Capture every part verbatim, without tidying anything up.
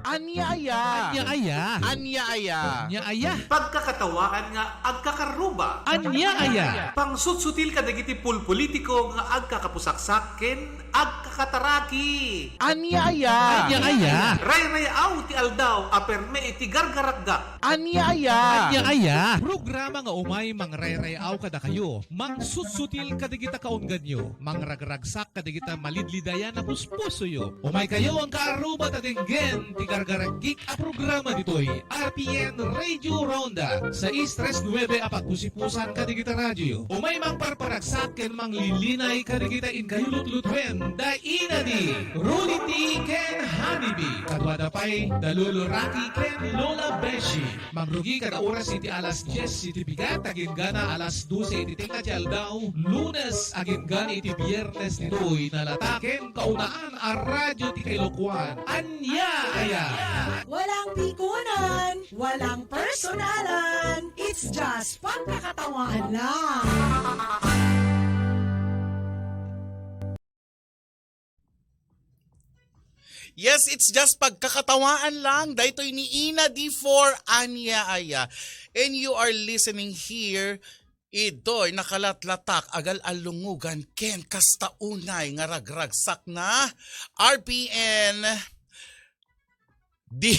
Ania aya? Ania aya? Ania aya? Ania aya? Pagkakatawaan nga agkakaruba. Ania aya? Pangsutsutil kadagiti pulpolitiko nga agkakapusaksak ken agkakataraki. Ania aya? Ania aya? Rayrayaw ti aldaw a perme iti gargarakgak. Ania aya? Ania aya? Programa nga umay mangrayrayaw kadakayo, mangsutsutil kadagita kaungganyo, mangragragsak kadagita malidlidayan a puspusoyo. Umaykayo, agkakaruba, ta denggen ti gargaragik a programa ditoy R P N Radio Ronda, sais tres nuebe a pagpusipusan kadagita radioyo. Umay mangparparagsak ken manglilinay kadagita inkayo lutlutuen da ina ni Rudy T ken Honey B. Kaduada pay da Lolo Rocky ken Lola Beshi. Mangrugi kada oras iti alas dies iti bigat, agingga alas dose iti tengnga ti aldaw, Lunes agingga iti Biernes ditoy nalata ken kaunaan a radio ti Kailokuan. Ania aya? Walang pikunan, walang personalan. It's just pagkakatawaan lang. Yes, it's just pagkakatawaan lang. Daytoy ni Ina D four, Ania aya. And you are listening here. Idoy nakalatlatak, agal-alungugan, ken kasta unay nga ragragsak na R P N D,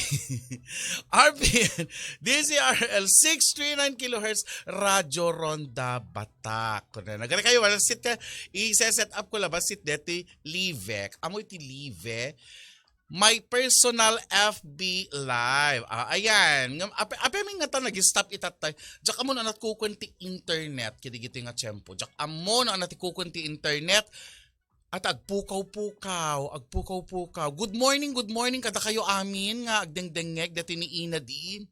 R P N, D C R L six three nine kilohertz, Radyo Ronda Batak. Kunana, nagari kayo, wala sit ka, i-set up ko la ba, sit deti live. Amo iti live, my personal F B Live. Ah, ayan. Ngam-, ape, ape, may nga ta nag-stop itatay. Diyak amo na anak kukwen ti internet, kidigiti nga tiyempo. Diyak amo na anak kukwen ti internet. At agpukaw-pukaw, agpukaw-pukaw. Good morning, good morning, kada kayo amin nga agdengdengngeg, dati ni Ina di.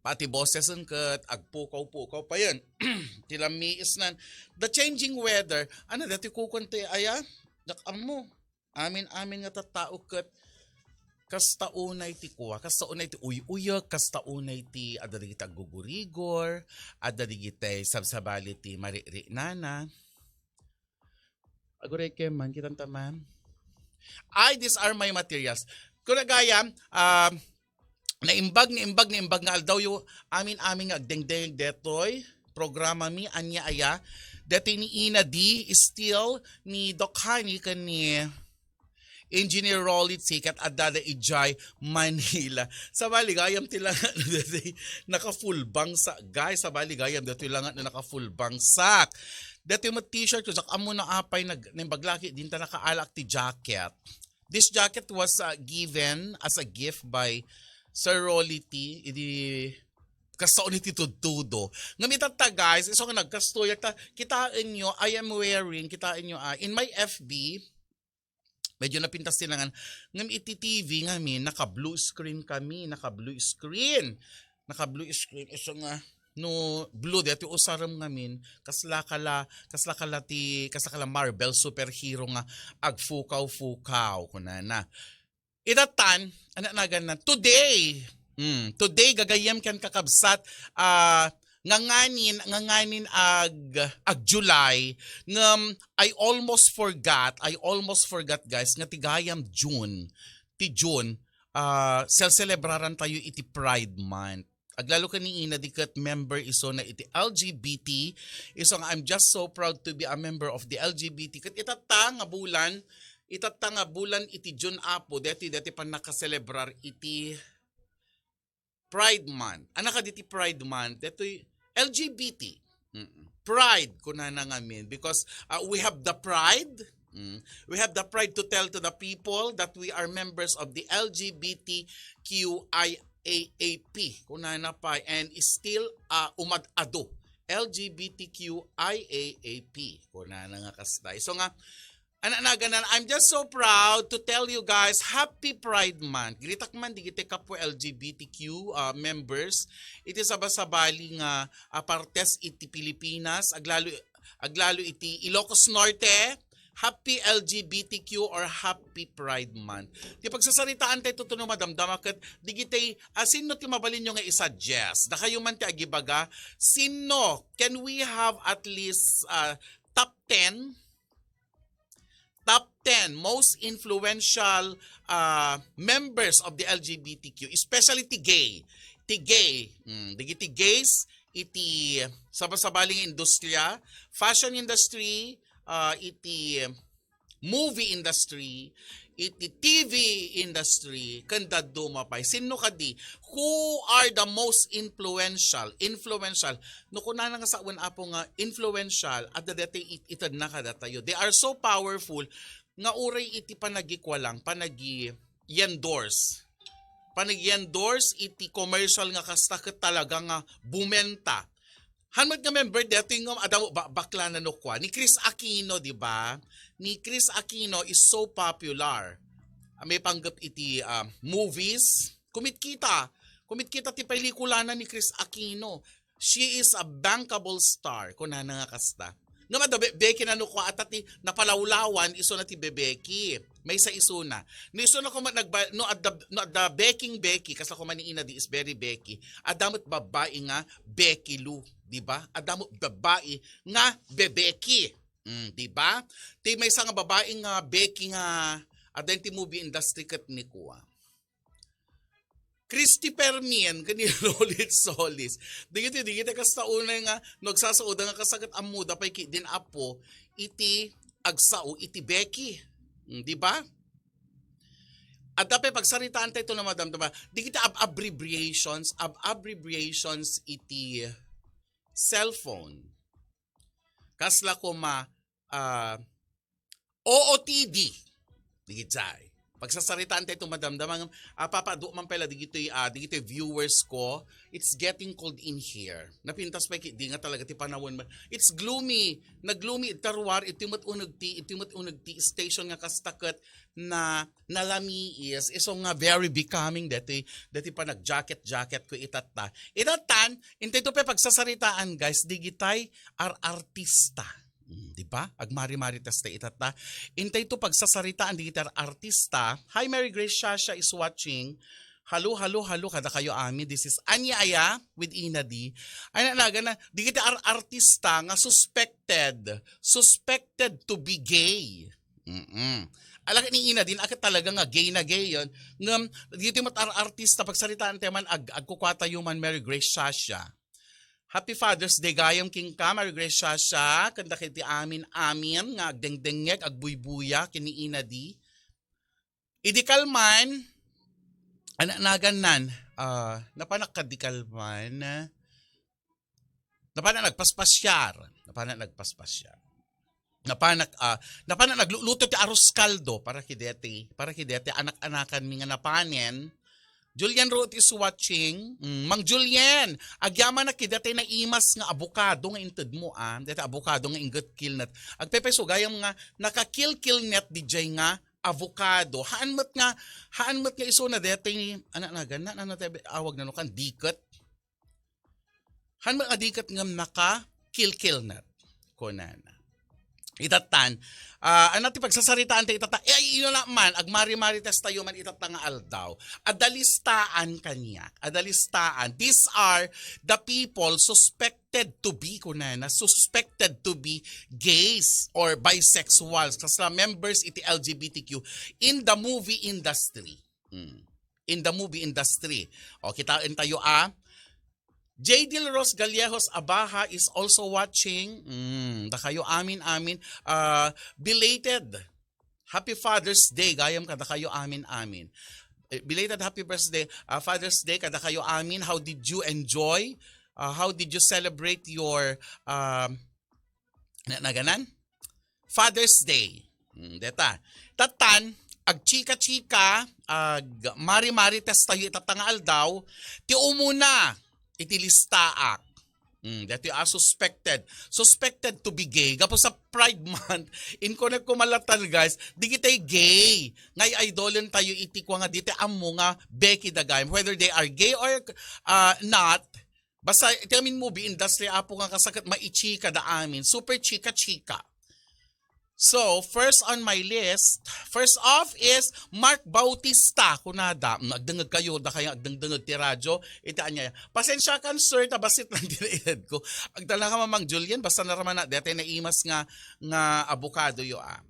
Pati boses ket agpukaw-pukaw pa yan. Ti lamiis nan. The changing weather. Ano, dati kukon ti aya? Dak ammo. Amin-amin nga tattao ket kasta unay ti kua, kasta unay ti uy-uyek, kasta unay ti adda dagiti aggugurigor, adda dagiti sabsabali ti mariknana. Aguray ket man, kitanta man. Ay, these are my materials. Kuna gayam, um, naimbag, naimbag, naimbag nga aldawyo, amin-amin nga agdengdeng detoy programa mi, ania aya, detoy ni Ina D, still ni Doc Honey, ken ni Engineer Rolly Ticket, adda da idiay Manila. Sabali gayam ti langat no detoy naka-full bangsak, guys. Sabali gayam detoy langat no naka-full bangsak. Detoy met t-shirt ko, sak ammo na apay nag-, naimbag laki, dinta nakaalak ti jacket. This jacket was, uh, given as a gift by Sir Rolly T, idi kasta unay ti tudtudo. Ngem itatta, guys, isu nga nagkastoyak ta, kitaenyo, I am wearing, kitaenyo, ah, in my F B, medyo napintas ti langan. Ngem iti T V ngamin, naka-blue screen kami, naka-blue screen. Naka-blue screen, isu nga, no, blue, deti usarem ngamin, kasla kala, kasla kala ti, kasla kala Marvel superhero nga agpukaw-pukaw, kunana. Idattan, anak nagan na, today, mm, today, gagayyem ken kakabsat, ah, nganganin, nganganin ag, ag July, ngem I almost forgot, I almost forgot, guys, nga ti gayam June, ti June, ah, sel-, selebraran tayo iti Pride Month. Aglalo ken ni Ina di ket member isu na iti L G B T. Isu nga, I'm just so proud to be a member of the L G B T. Ket itatta nga bulan, itatta nga bulan iti June, Apo, deti, deti pannakaselebrar iti Pride Month. Anak ka diti Pride Month, detoy L G B T. Mm-mm. Pride, kunana ngamin, because, uh, we have the pride. Mm. We have the pride to tell to the people that we are members of the L G B T Q I A A P. Kunana pa, and is still, uh, umad-ado. L G B T Q I A A P. Kunana nga kasta. So nga, anak nagan na, I'm just so proud to tell you guys, happy Pride Month. Giritak man, digiti kapwa L G B T Q, uh, members. Iti sabasabali nga, uh, partes iti Pilipinas, aglalo, aglalo iti Ilocos Norte, happy L G B T Q or happy Pride Month. Ti pagsasaritaan tayo, tutuno madamdama ket digitay, ah, sinno ti mabalinyo nga i-suggest? Dakayo man ti agibaga, sinno? Can we have at least, ah, top ten? Top ten most influential uh, members of the L G B T Q, especially ti gay. Ti gay, mm, dagiti gays, iti sabasabaling industriya, fashion industry, uh, iti movie industry, iti T V industry, ken dadduma pay. Sinno kadi? Who are the most influential? Influential. No kunana nga sawen, Apo, nga influential, adda daytoy it-, itedna kadatayo. They are so powerful nga uray iti panagikualang, panagi-endorse. Panagi-endorse iti commercial nga kasta ket talaga nga bumenta. Han met nga member daytoy nga adda mo ba-, bakla na no kua. Ni Chris Aquino, di ba? Ni Chris Aquino is so popular. Maipanggep iti ah, movies. Kumitkita. Kumitkita ti pelikulana ni Chris Aquino. She is a bankable star, kunana nga kasta. Ngem adda be-, beki na no kua, ata ti napalawlawan, isu na ti bebeki. Maysa isuna. No isu na koma nagba-, no adda, no adda beking beki, kasla koma ni Ina Di is very beki. Adda met babbai nga Becky Lou, di ba? Adda met babbai nga bebeki. Mm, di ba? Ti maysa nga babai nga beki nga adda ti movie industry ket ni kua. Christy Permin ken ni Lolit Solis. Digiti, digiti kasta unay nga no agsasao da nga kasta ket ammoda pay ketdin, Apo, iti agsao iti beki. Mm, di ba? Adda pay pagsaritaan tayo ito na madam, di ba? Digiti ab-, abbreviations, ab-, abbreviations iti cellphone. Kasla koma ah, O O T D. Digitay. Pagsasaritaan tayo ito, madamdama nga, ah, papaadu man pala digitoy, ah, digitoy viewers ko. It's getting cold in here. Napintas pa ki-, di nga talaga ti panawen man. It's gloomy. Nag-gloomy iti ruar, iti met uneg ti, iti met uneg ti station nga kasta ket na nalamiis. Isu nga very becoming deti, deti pa nag-jacket-jacket ko itatta. Itattan, intay to pa pagsasaritaan, guys, digitay ar-artista. Mm, di ba? Agmari-marites ta itatta. Intay to pagsasaritaan digiti artista. Hi, Mary Grace Shasha is watching. Hello, hello, hello, kada kayo amin. This is Anya Aya with Ina D. Ay, nanagan na, digiti ar-, artista nga suspected, suspected to be gay. Mm-mm. Ala ni Ina din, aka talaga nga gay na gay yon. Ngem, dito yung mat-, ar-, artista, pagsaritaan tayo man, ag-, agkukwata yung man Mary Grace Shasha. Happy Father's Day gayam kenka, Mary Grace Shasha, ken dagiti amin-amin nga agdengdengngeg, agbuybuya ken ni Ina D. Idi kalman, ana-, nagannan, ah, napanak kadi kalman, napanak nagpaspasiar, napanak nagpaspasiar. Napanak, ah, napanak nagluluto ti arroz caldo para kideti, para kideti anak-anakan mi nga napanen. Julian Ruth is watching. Mm, Mang Julian, agyamanak kideti naimas nga avocado nga inted mo, ah. Deti avocado nga inget kilnet. Agpepay sugayam nga nakakilkilnet dijay nga avocado. Haan met nga, haan met nga isuna deti ni, ana, nagan na, ano tayo awag na no kan, diket. Han met nga diket ngem nakakilkilnet. Kunana. Itattan, ah, ano ti pagsasaritaan ti itatta? Eh, ay, ino na man, agmari-marites tayo man itatta nga aldaw. Adda listaan kaniak. Adda listaan. These are the people suspected to be, kunana, suspected to be gays or bisexuals. Kasla members iti L G B T Q in the movie industry. Hmm. In the movie industry. O, kitain tayo, ah. J D Ros Gallejos Abaha is also watching. Mm, dakayo amin, amin. Ah, belated Happy Father's Day gayam kadakayo amin, amin. Eh, belated Happy Birthday, ah, Father's Day kadakayo amin. How did you enjoy? Ah, how did you celebrate your, um, na, naganan? Father's Day. Hmm, deta. Tattan, agchika-chika, agmari-marites tayo itatta nga aldaw, ti umuna, iti listaak. Hmm, deti a suspected. Suspected to be gay. Gapu sa Pride Month, in connect ko malatan, guys, digitay gay. Ngay idolen tayo iti kua nga diti ammo nga Becky Dagayam. Whether they are gay or ah, not, basta iti amin movie industry, Apo, nga kasaket maichika da amin. Super chika-chika. So, first on my list, first off is Mark Bautista. Kunada, mm, agdengeg kayo, da kayang agdengdengeg ti radyo, iti anya. Pasensya kan, sir, ta basit lang ti nailed ko. Agdala ka, Mamang Julian, basta naramana, dete naimas nga, nga abukado yo, ah.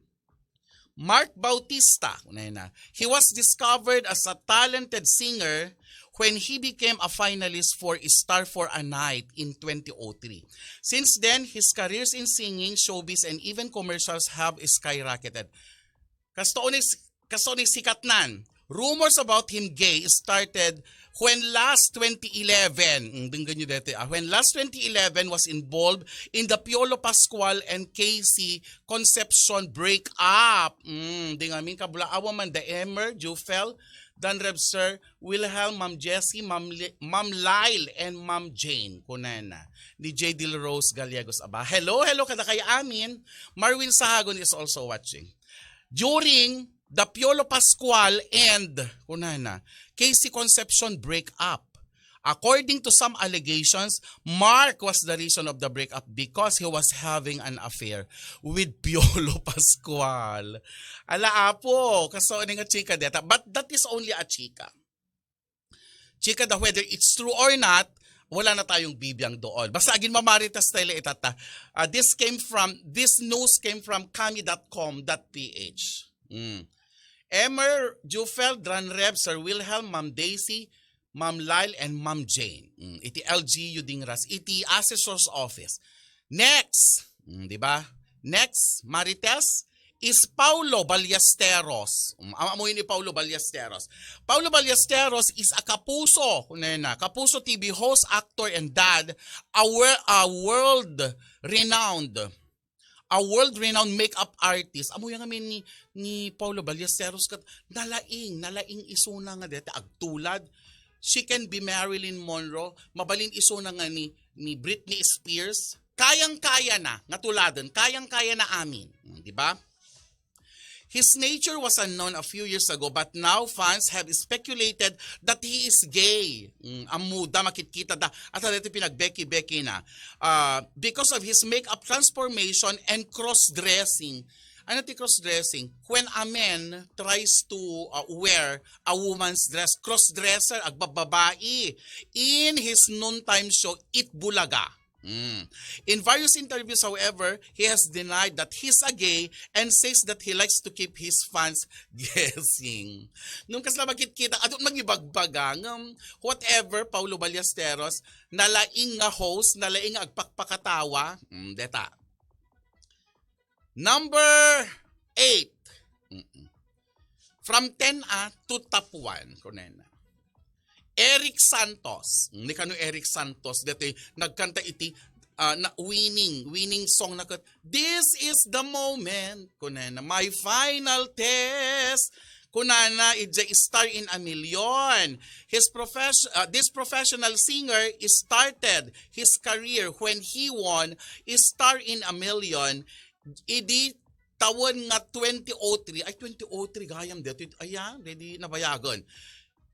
Mark Bautista, kunana, he was discovered as a talented singer when he became a finalist for Star for a Night in twenty oh three. Since then, his careers in singing, showbiz, and even commercials have skyrocketed. Kasto ni, kasto ni sikatnan. Rumors about him gay started when last twenty eleven, mm, denggen nyo dete, ah, when last twenty eleven was involved in the Piolo Pascual and Casey Concepcion breakup. Mm, di ngamin kabulaawan man da Emer, Jufel, Dan Rev Sir, Wilhelm, Ma'am Jessie, Ma'am, Li- Ma'am Lyle, and Ma'am Jane. Kunana, ni J. Dil Rose Gallegos. Aba, hello, hello, kada kay amin. Marwin Sahagon is also watching. During the Piolo Pascual and, kunana, Casey Concepcion breakup. According to some allegations, Mark was the reason of the breakup because he was having an affair with Piolo Pascual. Ala, apo, kaso nga chika deta. But that is only a chika. Chika da, whether it's true or not, wala na tayong bibiang doon. Basta agin mamaritas tayo itata. Uh, this came from, this news came from kami dot com dot P H. Mm. Emer, Jufel, Dan Rev, Sir Wilhelm, Ma'am Daisy, Ma'am Lyle, and Ma'am Jane. Mm. Iti L G U Dingras, iti assessor's office. Next, mm, di ba? Next, Marites is Paulo Ballesteros. Mm, am-, amoy ni Paulo Ballesteros. Paulo Ballesteros is a Kapuso, kunana, Kapuso T V host, actor, and dad, a, wor- a world-renowned a world-renowned makeup artist. Amo yan kami ni, ni Paulo Ballesteros kat nalaing, nalaing isuna nga deta agtulad. She can be Marilyn Monroe. Mabalin isuna nga ni, ni Britney Spears. Kayang-kaya na nga tuladen. Kayang-kaya na amin. Hmm, di ba? His nature was unknown a few years ago, but now fans have speculated that he is gay. Mm, amuda, makitkita da. At dito pinagbeki-beki na. Uh, because of his makeup transformation and cross-dressing. Ano ti cross-dressing? When a man tries to uh, wear a woman's dress, cross-dresser, agbababae. In his noontime show, Eat Bulaga. Mm. In various interviews, however, he has denied that he's a gay and says that he likes to keep his fans guessing. Nung kasla magkitkita, adun mangibagbaga, ngam, whatever, Paulo Ballesteros, nalaing nga host, nalaing nga agpakpakatawa, mm, deta. Number eight. Mm-mm. From ten a to top one, kunana. Eric Santos. Ni kano Eric Santos, detoy nagkanta iti ah, na winning, winning song na kat, "This is the moment," kunana, "My final test." Kunana, ija Star in a Million. His profession, uh, this professional singer started his career when he won Star in a Million idi tawen nga twenty oh three. Ay, twenty oh three gayam dito. Ayan, ready na bayagan.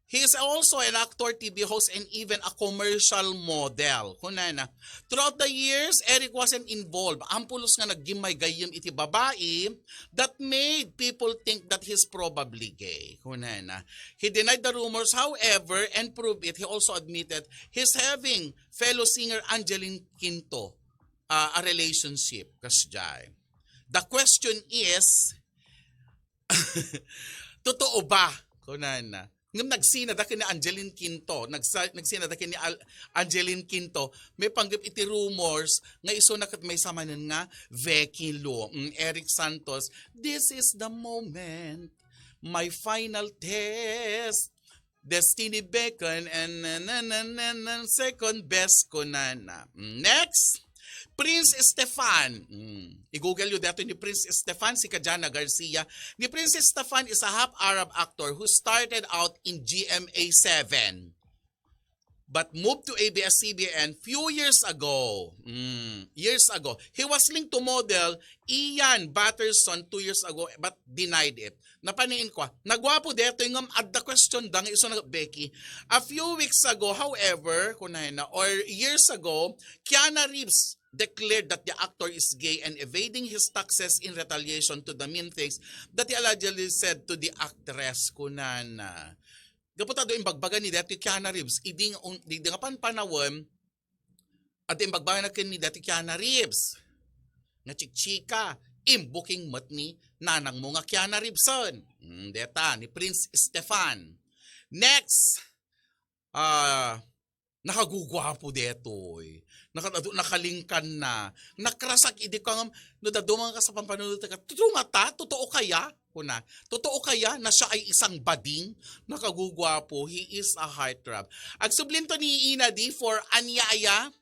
He is also an actor, T V host, and even a commercial model. Kunana, throughout the years, Eric wasn't involved. Ampulos nga naggimmay gayyem iti babae that made people think that he's probably gay. Kunana, he denied the rumors, however, and proved it. He also admitted he's having fellow singer Angeline Quinto uh, a relationship. Kasjay. The question is, totoo ba? Kunana. Ngem nagsina da ken ni Angeline Quinto. Nagsa, nagsina da ken ni Al, Angeline Quinto. Maipanggep iti rumors nga isuna ket maysa manen nga Becky Lou. Mm, Eric Santos, "This is the moment. My final test. Destiny Bacon and na, na, na, na, na, second best," kunana. Mm, next. Prince Stefan. Mm. I-google yo dito ni Prince Stefan, si Kajana Garcia. Ni Prince Stefan is a half Arab actor who started out in G M A seven but moved to A B S C B N few years ago. Mm, years ago. He was linked to model Ian Batterson two years ago but denied it. Napaniin ko, ah. Nagwapo detoy ngem adda question da nga isu na Becky. A few weeks ago, however, kunana, or years ago, Keanu Reeves declared that the actor is gay and evading his taxes in retaliation to the mean things that he allegedly said to the actress, kunana. Gapu ta do imbagbaga ni detoy Keanu Reeves, idi nga un, di, di nga panpanawen, adda imbagbaga na ken ni detoy Keanu Reeves. Nga chikchika, Imbuking met ni nanangmo nga Kiana Reeves. Hmm, deta, ni Prince Stefan. Next, ah, nakaguguapo detoy. Naka-, adu-, nakalingkan na. Nakrasak idi ka ngam, no dadduma ka sa pampanunod ka, "Totoo nga ta? Totoo kaya?" Kuna, "Totoo kaya na siya ay isang bading?" Nakaguguapo. He is a heartthrob. Agsublinto ni Ina D for ania aya.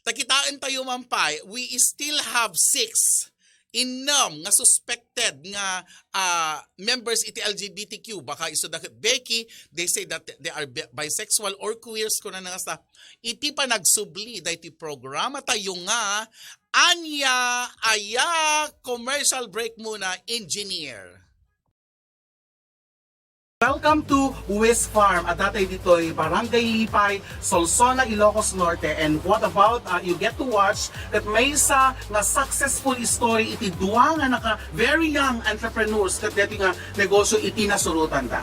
Takitaan tayo man pay, we still have six innem nga suspected nga, ah, members iti L G B T Q. Baka isu da ket Becky, they say that they are bi-, bisexual or queers, kuna na nga sa. Iti panagsubli daytoy programa tayo nga, ania aya, commercial break muna, engineer. Welcome to Wis Farm. Adda tayo ditoy Barangay Lipay, Solsona, Ilocos Norte. And what about, uh, you get to watch that maysa nga successful story iti dua nga naka very young entrepreneurs ket deti nga negosyo iti nasurotanda.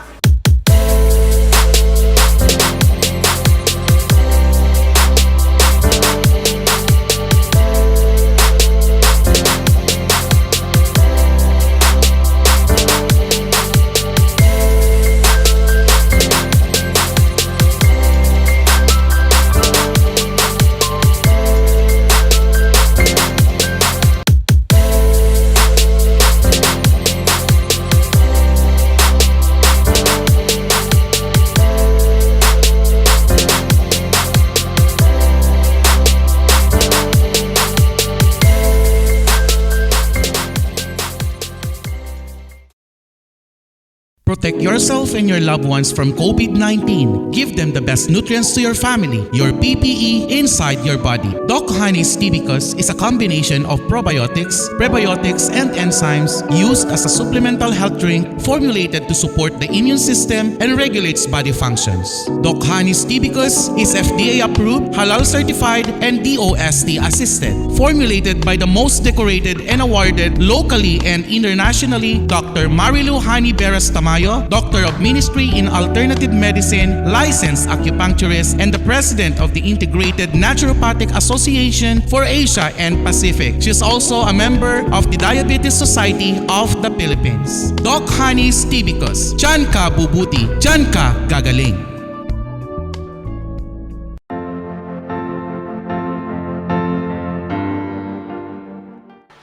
Protect yourself and your loved ones from COVID nineteen. Give them the best nutrients to your family, your P P E inside your body. Doc Honey's Tibicus is a combination of probiotics, prebiotics, and enzymes used as a supplemental health drink formulated to support the immune system and regulates body functions. Doc Honey's Tibicus is F D A approved, halal certified, and D O S T assisted. Formulated by the most decorated and awarded locally and internationally, Doctor Marilu Honey Beras Tamayo, Doctor of Ministry in Alternative Medicine, licensed acupuncturist, and the President of the Integrated Naturopathic Association for Asia and Pacific. She's also a member of the Diabetes Society of the Philippines. Doc Honey's Tibicus. Diyan ka bubuti. Diyan ka gagaling.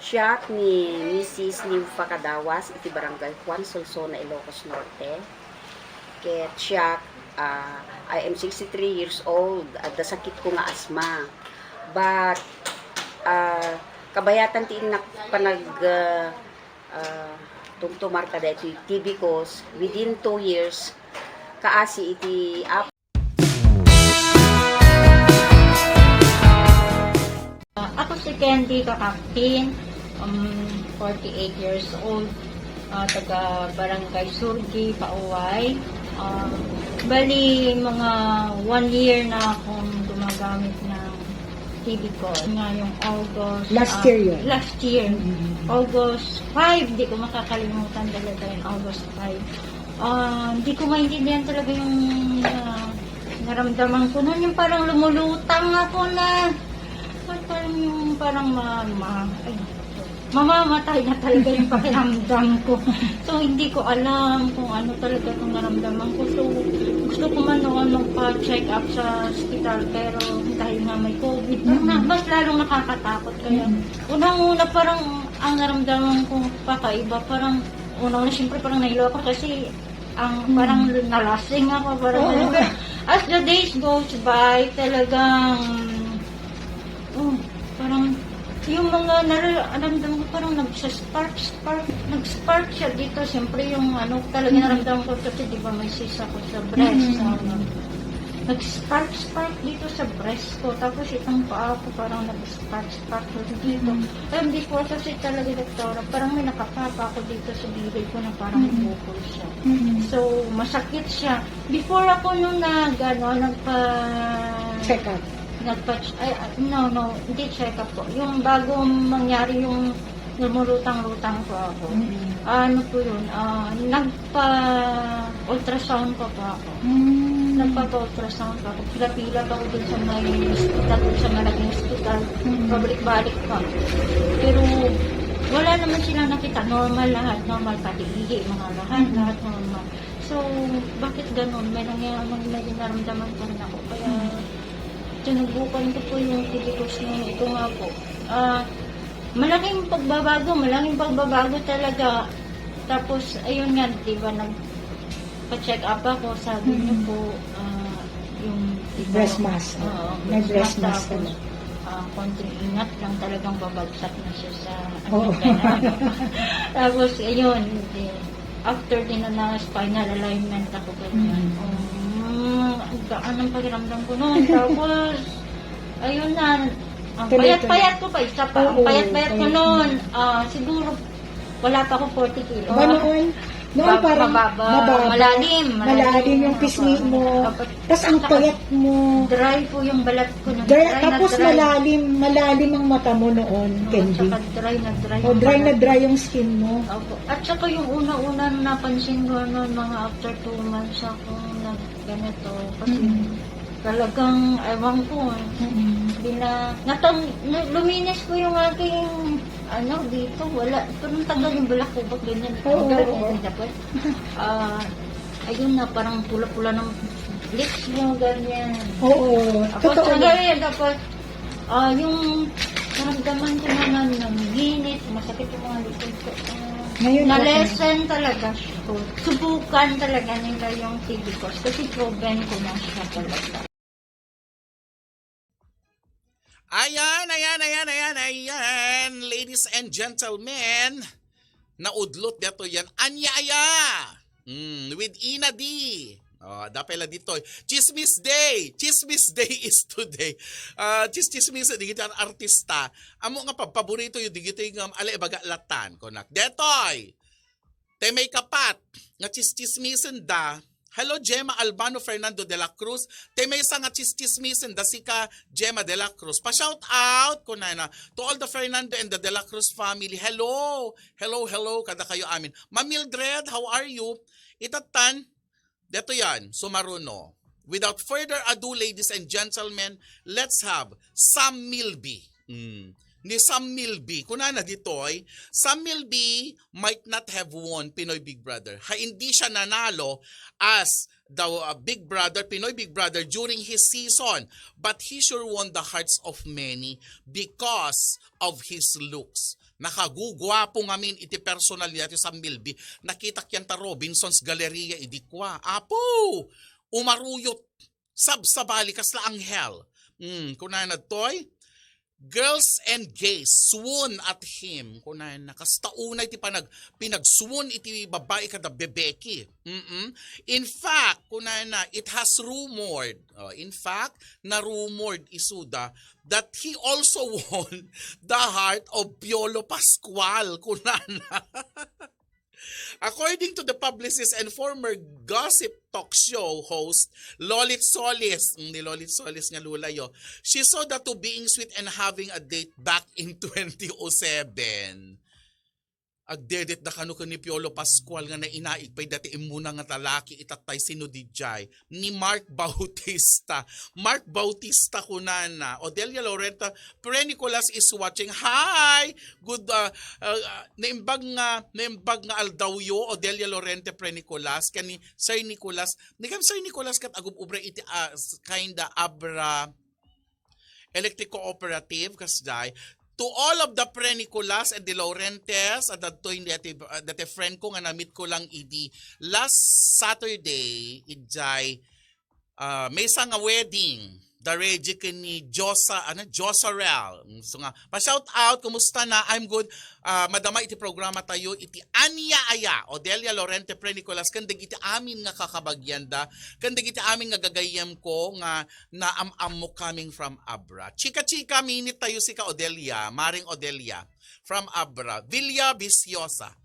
Siak ni Missus Nympha Cadawas iti Barangay Juan, Solsona, Ilocos Norte. Ket siak, ah, I am sixty-three years old. Adda sakitko nga asma. But, ah, kabayatan ti innak panag-, ah, ah, tumtumar kadaytoy Tibicus within two years, kaasi iti Apo. Ah, ako si Candy Kakaktin, um, forty-eight years old, ah, taga Barangay Surgi, Pauway. Ah, bali, mga one year na akong gumagamit ng Tibicus. Ngayong August, Last ah, year yun? Last year. Mm-hmm. August five, di ko makakalimutan talaga yung August five. Ah, hindi ko maintindihan talaga yung, ah, naramdaman ko. Noon yung parang lumulutang ako na, parang yung parang ma-, ma-, ay, mamamatay na talaga yung pakiramdam ko. So, hindi ko alam kung ano talaga itong naramdaman ko. So, gusto ko man noon magpa-check up sa hospital, pero dahil nga may COVID, parang na-, Mm. mas lalong nakakatakot. Kaya, Mm. unang-una, parang ang naramdaman ko kakaiba, parang unang-una, siyempre, parang nahilo ako kasi ang Mm. parang nalasing ako, parang Oo. ganun. Pero as the days goes by, talagang, oh, parang yung mga nararamdaman ko, parang nagsaspark, spark, nag-spark siya dito. Siyempre, yung ano, talaga Mm. naramdaman ko kasi, di ba, may cyst ako sa breast, Mm. ano. Nag-spark, spark dito sa breast ko. Tapos itong paa ko parang nag-spark, spark dito. Mm. Pero hindi ko kasi talaga, doktora. Parang may nakapapa ako dito sa gilid ko na parang Mm. bukol siya. Mm. So, masakit siya. Before ako nung nag, ano, nagpa- Check up. Nagpa-, ay, ah, no, no, hindi check up po. Yung bago mangyari yung lumulutang-lutang po ako. Mm. Ano po yun? Ah, nagpa-ultrasound pa po ako. Mm. Nagpapa-ultrasound pa ako. Pila-pila pa ako dun sa may hospital, dun sa malaking hospital. Mm. Pabalik-balik pa. Pero, Wala naman sila nakita. Normal lahat. Normal, pati ihi, mga lahat. Mm. Lahat normal. So, bakit ganun? May nangyayari, may, may naramdaman pa rin ako. Kaya, sinubukan ko po yung T B course na ito nga po. Ah, malaking pagbabago, malaking pagbabago talaga. Tapos, ayun nga, di ba, nag, pa-check up ako, sabi niyo Mm. po, ah, yung iba, Breast mass. Oo, May breast breast mass mass ka tapos, na. ah, konting ingat lang, talagang babagsak na siya sa, Oo. ano, ganun. Tapos, ayun, eh, after din na, na spinal alignment ako, ganyan. Mm. Um, ang gaan ng pakiramdam ko noon. Tapos, ayun na, ang Tuloy-tuloy. payat-payat ko pa, isa pa. Ang Oo, payat-payat ko payat noon, mo. ah, siguro, wala pa ako forty kilo. Ba noon? Noon Ba-, parang mababa, mababa. malalim, Malalim malalim yung yung pisngi ano, mo. Tapos Tas ang saka payat mo. dry po yung balat ko. Nag-, Dry, dry na tapos dry. malalim, malalim ang mata mo noon, Oo, Candy. Saka dry na dry O, yung dry na balat. dry yung skin mo. Opo. At saka yung una-una na napansin ko noon, mga after two months akong nagganito. Kasi Mm. talagang, ewan ko, eh. Mm. Bina-, natang-, nu-, luminis po yung aking, ano, dito. Wala. Parang tanggal yung balakubak, ganyan. Oo, Tanggal, oo. ganyan, tapos, ah, ayun na, parang pula-pula ng lips mo, ganyan. Oo, Tapos, totoo ang yan. ganyan, tapos, ah, yung naramdaman ko naman ng init, masakit yung mga likod ko. Ah, Ngayon, okay. na-lessen talaga siya. Subukan talaga nila yung T B course kasi proven ko na siya talaga. Ayan, ayan, ayan, ayan, ayan. Ladies and gentlemen, naudlot dito yan. Ania aya? Mm, with Ina D. Oh, dapay la ditoy. Chismis Day! Chismis Day is today. Ah, chis-chismis, digiti an artista. Amo nga pagpaborito yu, digiti nga ala ibaga latan. Kunak. Detoy! Te may kapat nga chis-chismisen da. Hello, Gemma Albano Fernando de la Cruz. Te maysa nga chis-chismisen da sika, Gemma de la Cruz. Pa-shout out, kunana, to all the Fernando and the de la Cruz family. Hello, hello, hello, kada kayo amin. Ma'am Mildred, how are you? Itatan, deto yan, sumaruno. Without further ado, ladies and gentlemen, let's have Sam Milby. Mm. Ni Sam Milby, kunana ditoy, Sam Milby might not have won Pinoy Big Brother. Ha, hindi siya nanalo as the, uh, Big Brother, Pinoy Big Brother during his season, but he sure won the hearts of many because of his looks. Nakagugwapo ngamin iti personal ni Ate Sam Milby. Nakitak yan ta Robinson's Galleria idi kua. Apo! Umaruyot. Sabsabali, kasla anghel. Mm, kunana ditoy, "Girls and gays swoon at him." Kunana, kasta unay ti panag-, pinag-swoon iti babai kada bebeki. Mm-mm. In fact, kunana, it has rumored. Oh, in fact, na-rumored isuda that he also won the heart of Piolo Pascual. Kunana. According to the publicist and former gossip talk show host, Lolit Solis, mm, ni Lolit Solis nga lulayo, she saw the two being sweet and having a date back in twenty oh seven. Agdedetda kano ken ni Piolo Pascual nga nainaig pay dati immuna nga talaki, itattay sino dijay? Ni Mark Bautista. Mark Bautista kunana. Odelia Lorenta, Pre Nicolas is watching. Hi! Good, uh, uh, uh, naimbag nga, naimbag nga aldawyo, Odelia Lorente, Pre Nicolas, ken ni Sir Nicolas. Ni kam Sir Nicolas ket agub-ubra iti, uh, s-, kinda Abra Electric Cooperative, kasjay. To all of the Pre Nicolas and the Lorentes, at adtoy dati, uh, dati friend ko nga na-meet ko lang idi last Saturday, idjay, ah, maysa nga wedding, the Reggie ken ni Josa, ano, Josarel. Mm, so nga, pa-shout out, kumusta na? I'm good. Ah, madama iti programa tayo, iti Ania Aya, Odelia Lorente, Pre Nicolas, ken dagiti amin nga kakabagianda, ken dagiti amin nga gagayyem ko nga naam-ammo coming from Abra. Chika-chika, minit tayo sika, Odelia, Maring Odelia, from Abra. Villa Viciosa.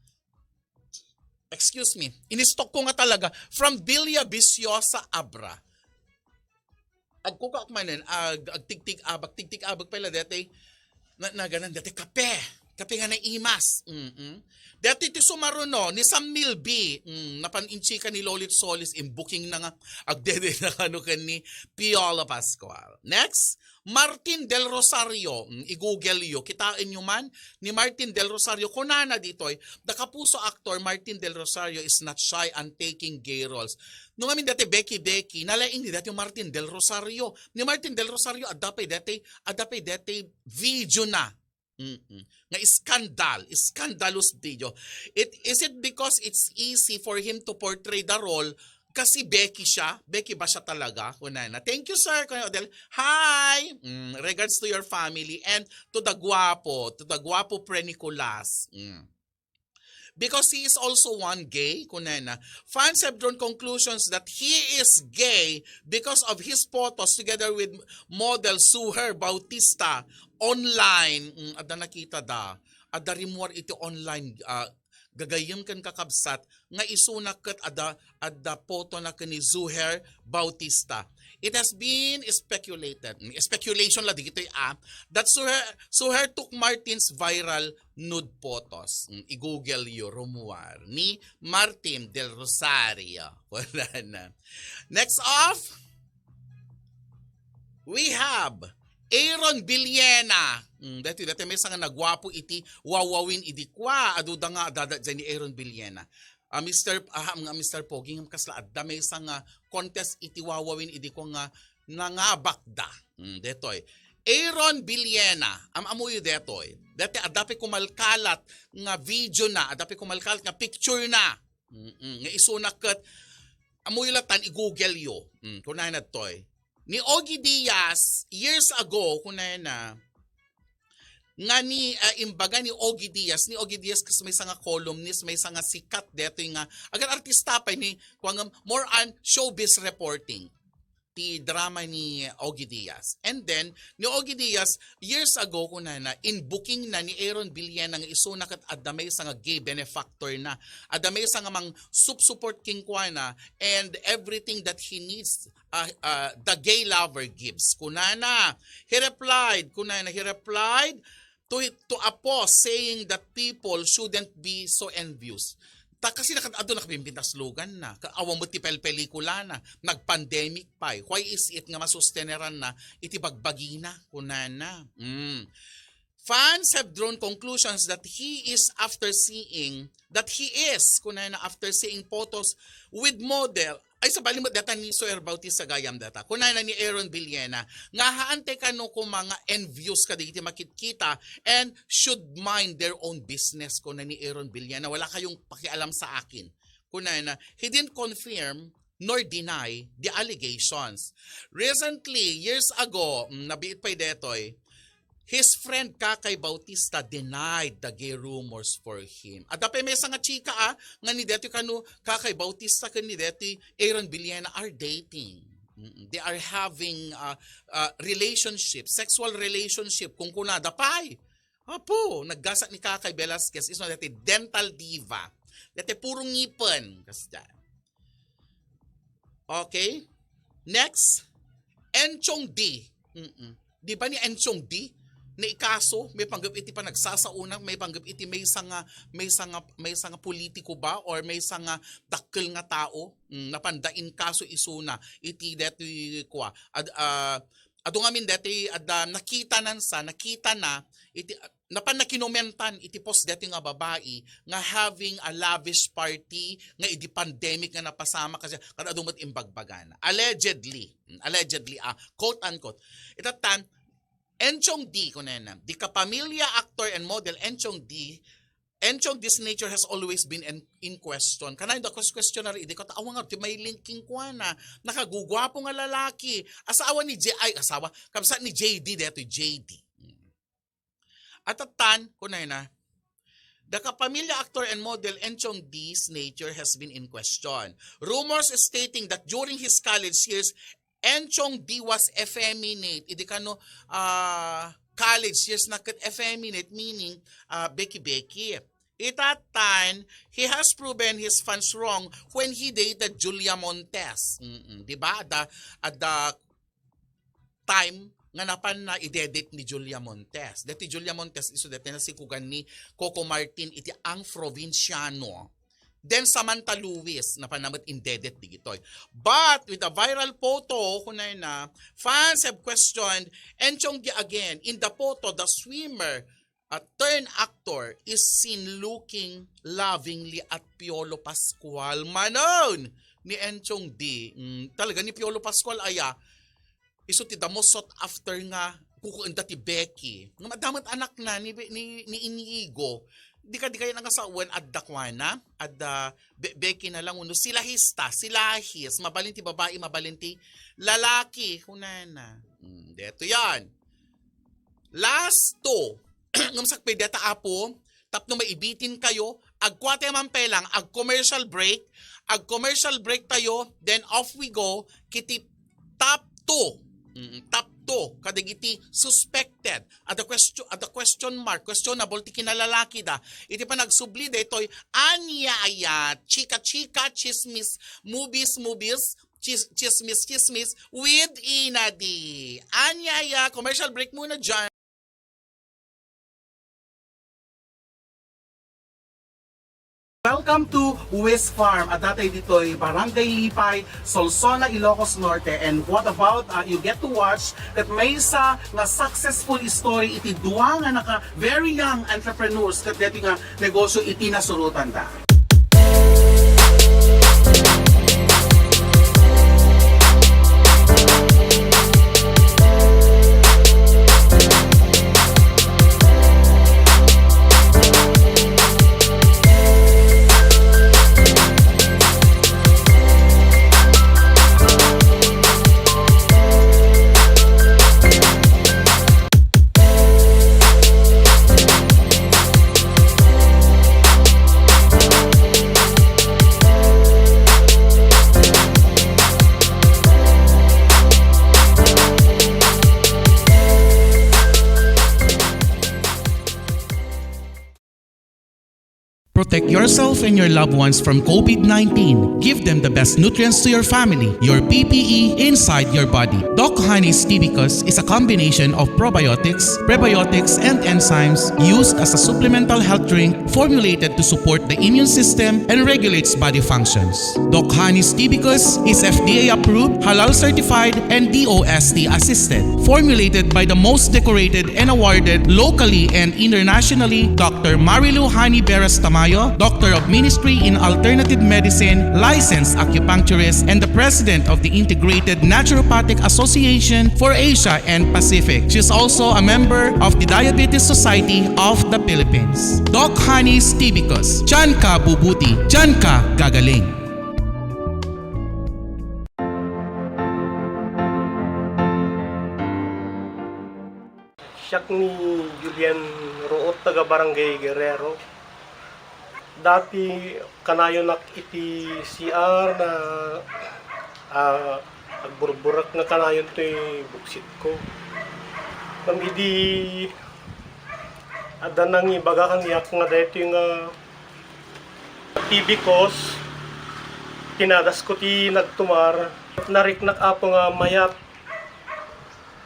Excuse me, inistok ko nga talaga. From Villa Viciosa, Abra. Agkukaak manen, ag-, agtigtig-abak, tigtig-abak pala dati. Na, naganan dati, kape. Kape nga naimas. Mm-mm. Dati ti sumaruno ni Sam Milby. Mm, napan inchika ni Lolit Solis, imbuking na nga, agdede na kano ken ni Piolo Pascual. Next, Martin Del Rosario. Mm, i-Google yo. Kitaen yo man ni Martin Del Rosario. Kunana ditoy, the Kapuso actor Martin Del Rosario is not shy on taking gay roles. No ngamin dati Becky Becky, nalaing ni dati Martin Del Rosario. Ni Martin Del Rosario, adda pay dati, adda pay dati video na. Mm-mm. Nga iskandal, scandalous video. It, is it because it's easy for him to portray the role? Kasi Becky siya? Becky ba siya talaga? Kunana. Thank you, sir. Kuya Odel. Hi! Mm, regards to your family and to the guapo, to the guapo Pre Nicolas. Mm. Because he is also one gay, kunana. Fans have drawn conclusions that he is gay because of his photos together with model Suher Bautista online. Mm, adda nakita da. Adda rimuar iti online, ah, gagayyem ken kakabsat nga isuna ket adda, adda photo na ken ni Suher Bautista. It has been speculated, mm, speculation la digitoy, ah, that Suher, Suher took Martin's viral nude photos. Mm, i-Google yo, rumuar ni Martin Del Rosario. Wala na. Next off, we have Aaron Villena. Mm, dati, dati may nga nagwapo iti Wawawin idi kua. Adu da nga adada dyan ni Aaron Villena. Ah, Mister, ah, nga Mister Pogi, nga kasla adda may nga contest iti Wawawin idi kua nga nangabakda. Mm, detoy. Aaron Villena, am-amoyo detoy. Dati adda pay kumalkalat nga video na, adda pay kumalkalat nga picture na. Mm-mm. Nga isuna ket, amoyo latan, i-Google yo. Mm, kunana detoy. Ni Ogie Diaz, years ago, kunana, nga ni, ah, imbaga ni Ogie Diaz, ni Ogie Diaz kas may nga columnist, may nga sikat detoy nga, agar artista pay ni, kuwan nga, more on showbiz reporting. Ti drama ni Ogie Diaz. And then, ni Ogie Diaz, years ago, kunana, inbuking na ni Aaron Villena nga isuna ket adda may nga gay benefactor na. Adda may nga mang sup-support king kuana and everything that he needs, uh, uh, the gay lover gives. Kunana, he replied, kunana, he replied to, to a post saying that people shouldn't be so envious. Ta kasi nakad-, adu nakabimbinta slogan na. Ka-, awan mo ti pel-, pelikula na. Nag-pandemic pay. Why is it nga masusteneran na iti bagbagi na? Kunana. Mm. Fans have drawn conclusions that he is after seeing, that he is, kunana, after seeing photos with model. Ay, sabali met data ni Suher Bautista gayam data. Kunana ni Aaron Villena, nga haan ti kano koma nga envious kadagiti makitkita and should mind their own business, kuna ni Aaron Villena. Wala kayong pakialam sa akin. Kunana, he didn't confirm nor deny the allegations. Recently, years ago, mm, nabiit pay detoy, his friend Kakay Bautista denied the gay rumors for him. Adda pay may nga chika, ah, nga ni detoy kano Kakay Bautista ken ni detoy Aaron Villena are dating. Mm-mm. They are having, uh, uh, relationship, sexual relationship, kunkunada pay. Apo, naggasat ni Kakay Velasquez, is not dati dental diva. Dati puro ngipen. Kasda. Okay? Next, Enchong D. Mm-mm. Di ba ni Enchong D? Naikaso, may panggap iti panagsasauna, may panggap iti may sanga, may sanga, may sanga politiko ba or may sanga dakkel nga tao? Mm, napanda inkaso isuna iti deti kua. Ad, ah, adu ngamin deti adda nakita nan sa, nakita na iti napan nakinomentan iti post deti nga babai nga having a lavish party nga idi pandemic nga napasama kasi kada adu met imbagbagana. Allegedly, mm, allegedly, ah, quote unquote. Itatan, Enchong D, kunana, the kapamilya actor and model Enchong D, Enchong D's nature has always been in, in question. Kanay da questionary, idi ko taawa nga, ti may linking kuana, nakagugwapo nga lalaki, asawa ni J, ay, asawa, kabsat ni J D, detoy J D. At that time, kunay na, the kapamilya actor and model Enchong D's nature has been in question. Rumors stating that during his college years, Enchong D was effeminate. Idi kano, ah, college years na ket effeminate, meaning, ah, beki-beki. At that time, he has proven his fans wrong when he dated Julia Montes. Mm-mm. Di ba? At the, at the time, nga napanna i-date ni Julia Montes. Deti Julia Montes isu deti nasikugan ni Coco Martin iti Ang Probinsyano. Then Samantha Lewis, napanna met i-date digitoy. But with a viral photo, kunana, fans have questioned Enchong Dee again. In the photo, the swimmer uh, turn actor is seen looking lovingly at Piolo Pascual. Manon! Ni Enchong Dee. Mm, talaga ni Piolo Pascual aya. Isu ti the most sought after nga kukuenda ti Becky. Nga madamot anak na ni, ni, ni Inigo. Di ka, di kayo nangasawan, adda kuana, adda Be-, Becky na lang uno. Si Lahista, si Lahis. Mabalin ti babae, mabalin ti lalaki. Kunana. Mm, deto yan. Last two. Ngem sakbay deta, Apo, tapno maibitin kayo, agkuatayo man pay lang, ag-commercial break, ag-commercial break tayo, then off we go, kiti top two. Mm, top two, kadagiti suspected. At the question, at the question mark, questionable ti kinalalaki da. Iti panagsubli daytoy, ania aya, chika-chika, chismis, movies, movies, chis-, chismis, chismis, with Ina Dee. Ania aya, commercial break muna dyan. Welcome to Wiz Farm. Adda tayo ditoy, Barangay Lipay, Solsona, Ilocos Norte. And what about, uh, you get to watch ket maysa nga successful story iti dua nga naka very young entrepreneurs ket deti nga negosyo iti nasurotanda. Protect yourself and your loved ones from COVID nineteen. Give them the best nutrients to your family, your P P E, inside your body. Doc Honey's Tibicus is a combination of probiotics, prebiotics, and enzymes used as a supplemental health drink formulated to support the immune system and regulates body functions. Doc Honey's Tibicus is F D A approved, halal certified, and D O S T assisted. Formulated by the most decorated and awarded locally and internationally, Doctor Marilu Honey Beras Tamayo, Doctor of Ministry in Alternative Medicine, licensed acupuncturist, and the President of the Integrated Naturopathic Association for Asia and Pacific. She is also a member of the Diabetes Society of the Philippines. Doc Honey's Tibicus, diyan ka bubuti, diyan ka gagaling. Siak ni Julian Ruot, taga Barangay Guerrero. Dati kanayonak iti C R na, ah, agburburek nga kanayon toy buksitko. Ngem idi adda nangibaga kaniak nga daytoy nga Tibicus, pinadasko ti nagtumar. Nariknak, Apo, nga mayat.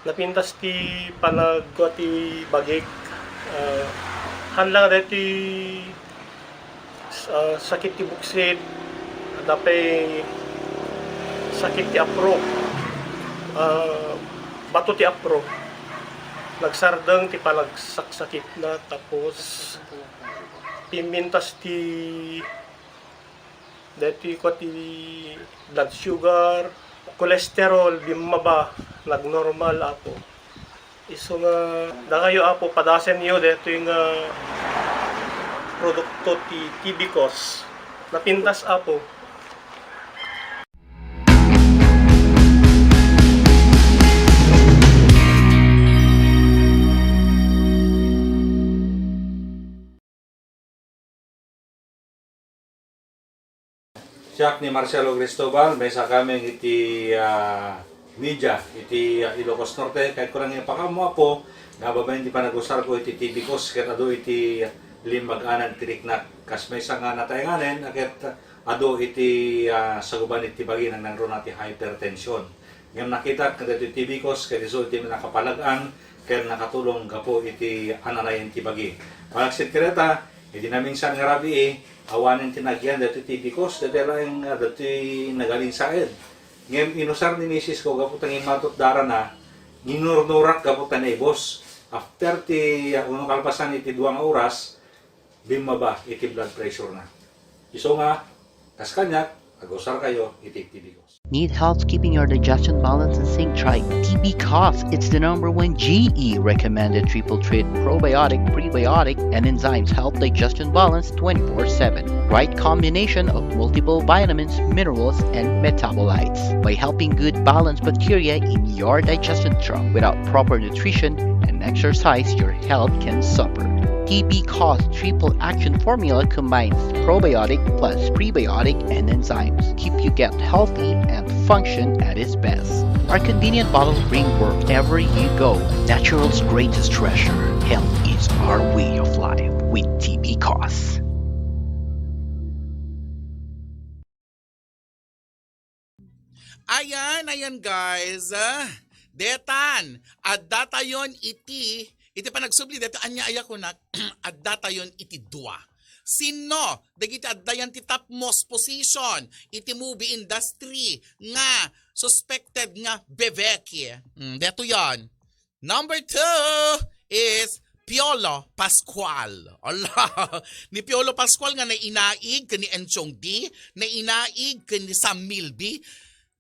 Napintas ti panagkua ti bagik. Ah, haan la nga daytoy, ah, sakit ti buksit, adda pay sakit ti apro. Ah, bato ti apro. Nagsardeng ti panagsaksakitna, tapos pimmintas ti daytoy kua ti blood sugar, cholesterol, bimmaba, nagnormal, Apo. Isu nga, dakayo, Apo, padasenyo daytoy nga produkto ti Tibicus. Napintas, Apo. Siak ni Marcelo Cristobal, maysa kami iti, ah, media iti, ah, Ilocos Norte. Kayatko lang ipakaammo, Apo, nga babaen ti panagusarko iti Tibicus ket adu iti limbag-anan ti riknak. Kas maysa nga nataenganen, a ket adu iti, ah, saguban iti bagi, nangruna ti hypertension. Ngem nakitak nga daytoy Tibicos ket isu ti nakapalag-an ken nakatulong gapu iti ananayen ti bagi. Panagsit kadata, idi naminsan nga rabii, awanen ti nagyan daytoy Tibicos, daytoy laeng nga daytoy nagalinsaed. Ngem inusar ni misis ko gapu ta ngimmatot darana, ginurnurak gapu ta naibos. After ti, ah, uno kalpasan iti dua nga oras, bimmaba iti blood pressure na. Isu nga, kas kaniak, agusar kayo iti Tibicos. Need help keeping your digestion balance in sync? Try T B Cos. It's the number one G E recommended triple treat probiotic, prebiotic, and enzymes help digestion balance twenty-four seven. Right combination of multiple vitamins, minerals, and metabolites. By helping good balance bacteria in your digestion tract, without proper nutrition and exercise, your health can suffer. T B Cos triple action formula combines probiotic plus prebiotic and enzymes. Keep your gut healthy and function at its best. Our convenient bottle bring work wherever you go. Natural's greatest treasure. Health is our way of life with T B Cos. Ayan, ayan guys. Ah, detan, addatayon iti, iti panagsubli, detan ania aya kunak, addatayon iti dua. Sinno dagiti addayan ti topmost position iti movie industry nga suspected nga bebeki? Hmm, detoy. Number two is Piolo Pascual. Ala, ni Piolo Pascual nga nainaig ken ni Enchong D, nainaig ken ni Sam Milby,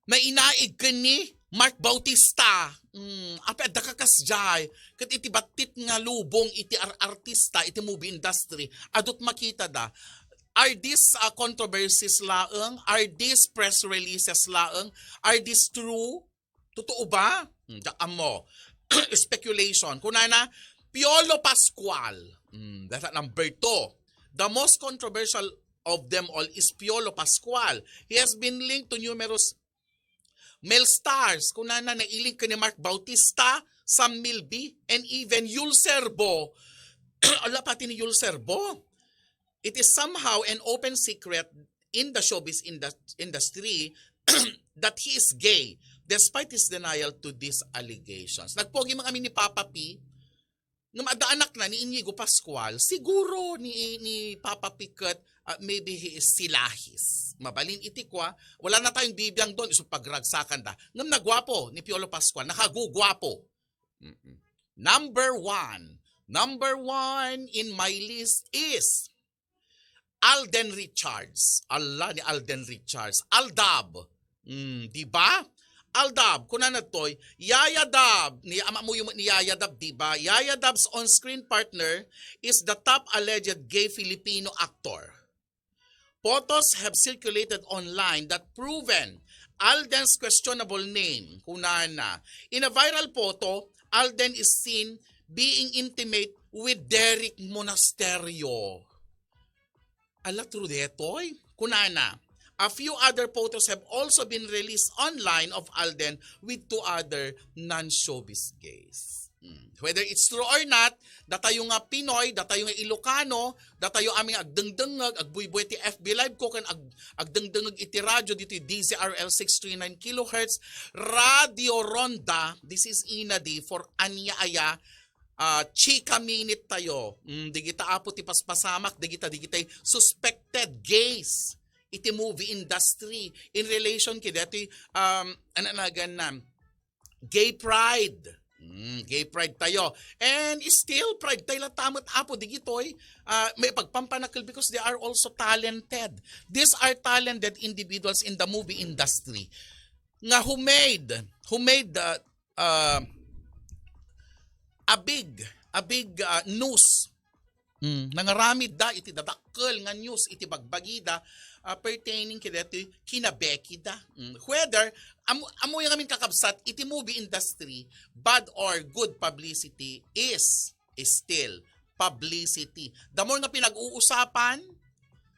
nainaig ken ni Mark Bautista. Mm, apay adda ka kasdiay. Ket iti battit nga lubong iti ar-, artista iti movie industry, adut makitada. Are these, uh, controversies laeng? Are these press releases laeng? Are these true? Totoo ba? Hmm, diak ammo. Speculation. Kunana, Piolo Pascual. Hmm, that's at number two. The most controversial of them all is Piolo Pascual. He has been linked to numerous male stars. Kunana, nailink ken ni Mark Bautista, Sam Milby, and even Yul Serbo. Ala, pati ni Yul Serbo. It is somehow an open secret in the showbiz indu-, industry that he is gay, despite his denial to these allegations. Nagpogi man kami ni Papa P, nga maadda anak na ni Inigo Pascual, siguro ni, ni Papa P ket, ah, maybe he is silahis. Mabalin iti kua, wala na tayong bibiang doon, isu pagragsakan da. Ngem nagwapo ni Piolo Pascual, nakagugwapo. Mm-mm. Number one. Number one in my list is Alden Richards. Ala ni Alden Richards. Aldab. Mm, di ba? Aldab, kunana toy, Yaya Dab, ni, ama mo yung ni Yaya Dab, di ba? Yaya Dab's on-screen partner is the top alleged gay Filipino actor. Photos have circulated online that proven Alden's questionable name, kunana. In a viral photo, Alden is seen being intimate with Derek Monasterio. Ala, true detoy? Kunana, a few other photos have also been released online of Alden with two other non-showbiz gays. Hmm. Whether it's true or not, datayo nga Pinoy, datayo nga Ilocano, datayo amin nga agdengdengngeg, agbuybuy ti F B Live ko, ken ag-, agdengdengngeg iti radyo ditoy D Z R L six three nine kilohertz, Radio Ronda, this is Ina D for ania aya, ah, chika minute tayo. Mm, digita apo ti paspasamak, digita, digitay suspected gays iti movie industry in relation kidati, um, ano nagan na, gay pride. Mm, gay pride tayo. And still, pride tayo la tamat apo digitoy, ah, may pagpampanakel because they are also talented. These are talented individuals in the movie industry nga who made, who made, uh, uh, a big, a big, uh, news. Mm, nangaramid da iti dadakkel nga news iti bagbagida, ah, pertaining kadaytoy kinabekida. Mm, whether, amo, amo yung amin kakabsat, iti movie industry, bad or good publicity is, is still publicity. The more nga pinag-uusapan,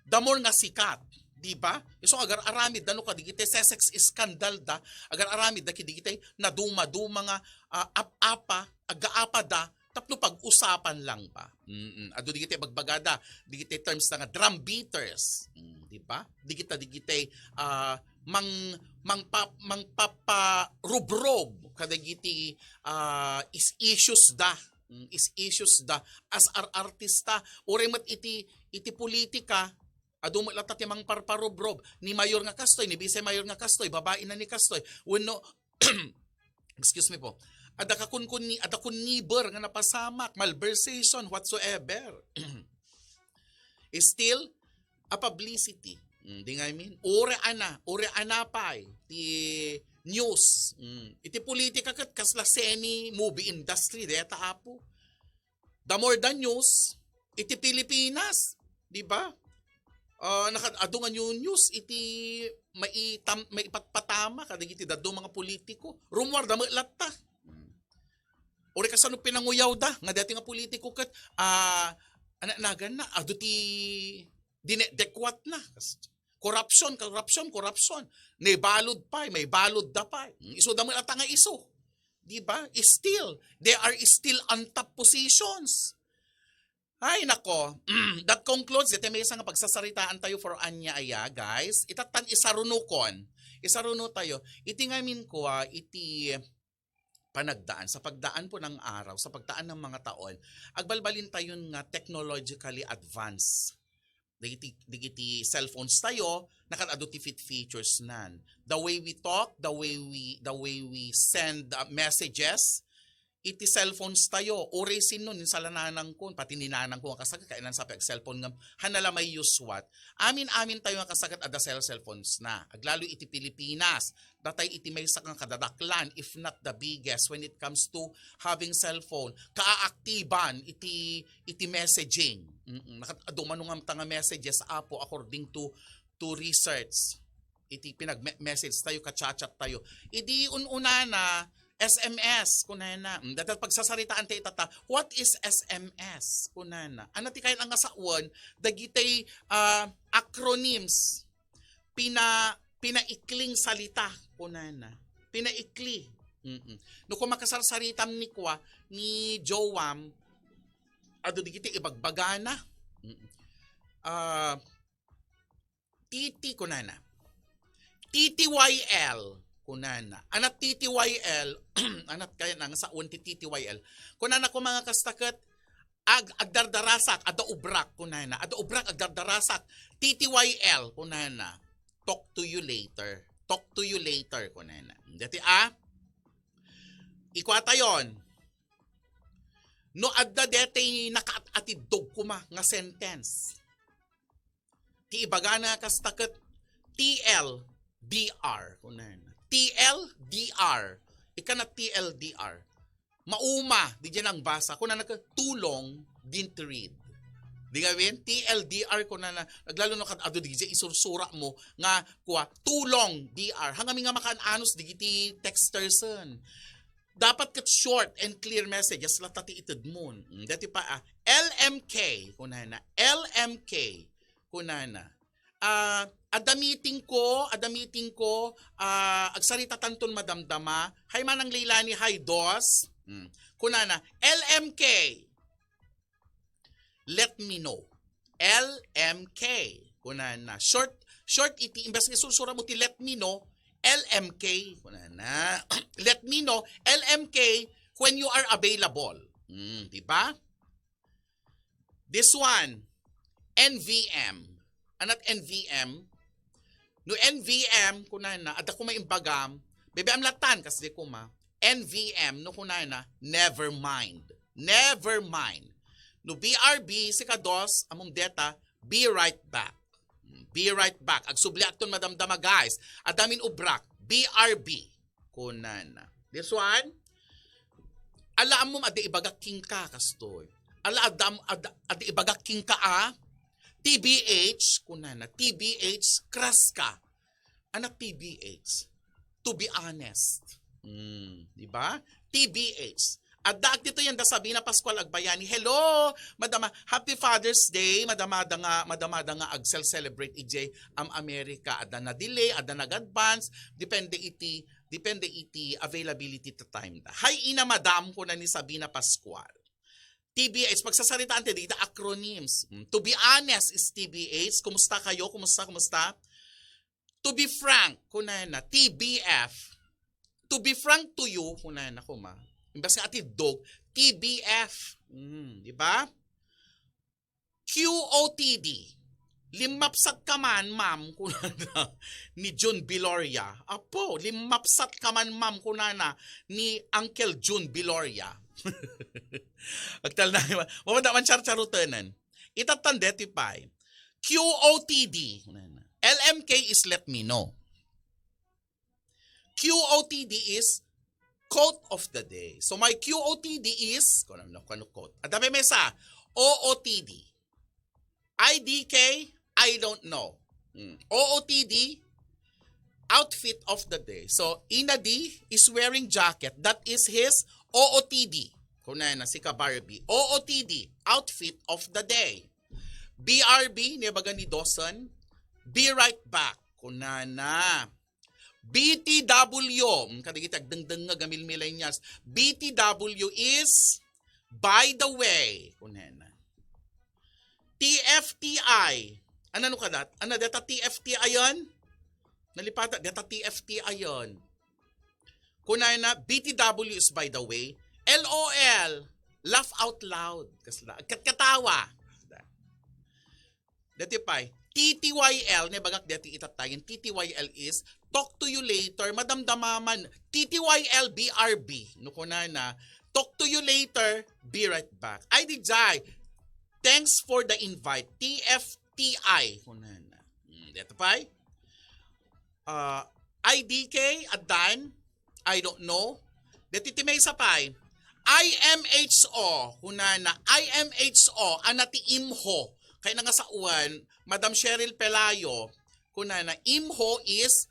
the more nga sikat. Di ba? Isu agar-aramid da no kadigiti sex scandal da, agar-aramid da kidigiti naduma-duma nga, ah, ap-apa, agaapada, tapno pag-usapan lang ba? Mm-mm. Adu digiti bagbagada, digiti terms na nga drum beaters. Mm, di ba? Digita digiti, ah, mang mangpa, mangpaparubrob kadagiti ah, is issues da. Mm, is issues da as ar-artista. Uray met iti iti politika, adu met latta ti mangparparubrob. Ni mayor nga kastoy, ni vice mayor nga kastoy, babaina ni kastoy. Wenno, excuse me po, adda kakunkunni, adda kunniber nga napasamak, malversation, whatsoever. Still, a publicity. Mm, di nga I mean? Uri ana, uri ana pay ti news. Mm. Iti politika ket kasla semi movie industry deta, apo. The more the news, iti Pilipinas, di ba? Ah, nakad-adu nga new news iti maitam, maipatpatama kadagiti dadduma nga politiko. Rummuarda met latta. Mm. Uri kasano pinanguyawda nga dati nga politiko ket ah, ana naganna, adu ti dinedekwatna. Kas-, korupsyon, korupsyon, korupsyon. Naibalud pay, maibaludda pay. Hmm, isuda met latta nga isu. Di ba? Still, they are still on top positions. Ay, nako. That concludes, iti maysa nga pagsasaritaan tayo for ania aya, guys. Itattan isarunukon. Isaruno tayo. Iti ngamin ko, ah, iti panagdaan, sa pagdaan po ng araw, sa pagdaan ng mga taon, agbalbalin tayon nga technologically advanced. Dagiti, dagiti cellphones tayo, nakad-adu ti feat-, features nan. The way we talk, the way we, the way we send uh, messages, iti cellphones tayo, uray sinno, ni salananang ko, pati ni nanang ko nga kasagad, kailan sa pag-cellphone nga, hanala may use what. Amin-amin tayo nga kasagad, adda cell cellphones na. Aglalo iti Pilipinas, datay iti maysa nga kadadaklan, if not the biggest, when it comes to having cellphone, kaaktiban iti, iti messaging. Mm-mm. Nakat-, adu man nga mata nga messages, apo, according to, to research. Iti pinag-message tayo, ka-chat-chat tayo. Idi un-unana, S M S, kunana. Mm, dahil pagsasaritaan tayo itata, what is S M S? Kunana. Ano ti kayan ang asawan? Dagitay ah, acronyms. Pina, pinaikling salita, kunana. Pinaikli. Mm-mm. No kung makasarsaritam ni kwa, ni Joam, adu digiti ibagbagana. Mm-mm. Ah, T T kunana. T T Y L kunana. Anat T T Y L, anat kaya nang saon ti T T Y L. Kunana ko mga kastaket, ag, agdardarasak, ada ubrak kunana. Ada ubrak, agdardarasak. T T Y L kunana. Talk to you later. Talk to you later kunana. Dati ah, ikwatayon. No adda detay nakaat-atiddog kuma nga sentence. Ti ibagana kasta ket T L D R, kunana. T L D R. Ikana T L D R. Mauma, di dyan ang basa. Kunana ka, too long, didn't read. Di nga, Win? T L D R, kunana, naglalo no kad adu di dyan, isursura mo, nga, kuwa, too long, D R. Hanggang nga makaan-anos, di giti textersen. Dapat ket short and clear messages, latta ti ited mo. Mm, dati pa, ah, L M K, kunana. L M K, kunana. Ah, adda meeting ko, adda meeting ko, ah, agsarita tanton madamdama. Hay manang Leilani, hay dos. Hmm. Kunana, L M K, let me know. L M K. Kunana. Short, short iti, imbes nga isursura mo ti let me know, L M K. Kunana. Let me know, L M K, when you are available. Hmm, di ba? This one, N V M. Anat N V M? No N V M, kunana, adda kuma imbagam, bebe am latan, kas di kuma. N V M, no kunana, never mind. Never mind. No B R B, sika dos, among deta, be right back. Be right back. Agsubli aton madamdama, guys. Adamin ubrak. B R B. Kunana. This one, ala ammom adda ibagak kenka, kastoy. Ala adda, adda, adda ibagak kenka, ah? T B H, kunana. T B H, kras ka. Ana T B H? To be honest. Mm, di ba? T B H. Adda agditoy da Sabina Pascual Agbayani. Hello, Madama. Happy Father's Day. Madamada nga, madamada nga agsel-celebrate ijay am America. Adda na delay, adda nag-advance. Depende iti, depende iti availability ta time da. Hi, Ina Madam, kuna ni Sabina Pascual. T B H, pagsasaritaan ti dita acronyms. Mm, to be honest is T B H. Kumusta kayo? Kumusta? Kumusta? To be frank, kunana, T B F. To be frank to you, kunana, kuma. Imbes nga atiddog, T B F. Mm, di ba? Q O T D. Limmapsat ka man, ma'am, kunana ni Jun Biloria. Apo, limmapsat ka man, ma'am, kunana ni Uncle Jun Biloria. Agtal na, mawada man charcharutenan. Itattan deti pay. Q O T D. L M K is let me know. Q O T D is quote of the day. So my Q O T D is, kung ano, kung ano quote. At dapat may isa, O O T D. I D K, I don't know. Hmm. O O T D, outfit of the day. So Ina D is wearing jacket. That is his O O T D. Kunana si ka Barbie. O O T D, outfit of the day. B R B, nibaga ni Dawson, be right back. Kunana. B T W, mm, kadagiti agdengdengngeg a millennials. B T W is, by the way. Kunana. T F T I. Ano, ano ka dat? Ano, deta T F T I yon? Nalipata, deta T F T I yon. Kunana, B T W is, by the way, L O L, laugh out loud. Kasla, agkatkatawa. Dati pay, T T Y L, nibagak dati itatayen, T T Y L is, talk to you later, madamdama man. T T Y L, B R B, no kunana, talk to you later, be right back. Ay, di jay, thanks for the invite, T F T I, kunana. Hmm, dati pay, ah, I D K, addan, I don't know. Deti ti maysa pay, I M H O, kunana, I M H O, ana ti imho. Kay nangasawan, Madam Cheryl Pelayo, kunana, imho is,